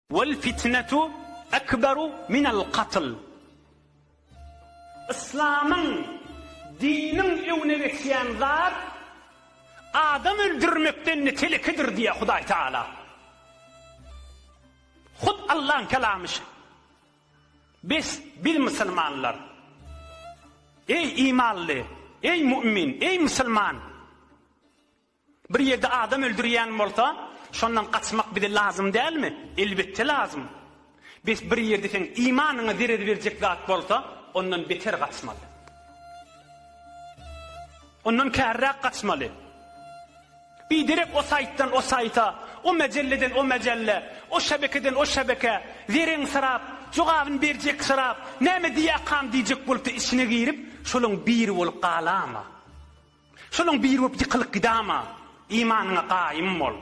Wal fitnetu ekberu minel katl. Yslamyň, diniň öňüne geçýän zat adam öldürmekden-de telekidir diýýär Hudaý Tagala. Hut Allaň kelamy şu. Bes, biz musulmanlar. Eý imanly, eý mu'min, eý musulman! Bir ýerde adam öldürýän bolsa, şondan gaçmak bize lazym dälmi? Elbetde lazym. Bes bir ýerde seň imanyňa zerer berjek zat bolsa, ondan beter gaçmaly. Ondan kärräk gaçmaly. Biderek o saýtdan o saýta, o mejelleden o mejellä, o şebekeden o şebekä zereň syrap, jogabyny berjek syrap, näme diýýäkam diýjek bolup-da içine girip, şolaň biri bolup galama. Şolaň biri bolup ýykylyp gidama, imanyňa gaýym bol.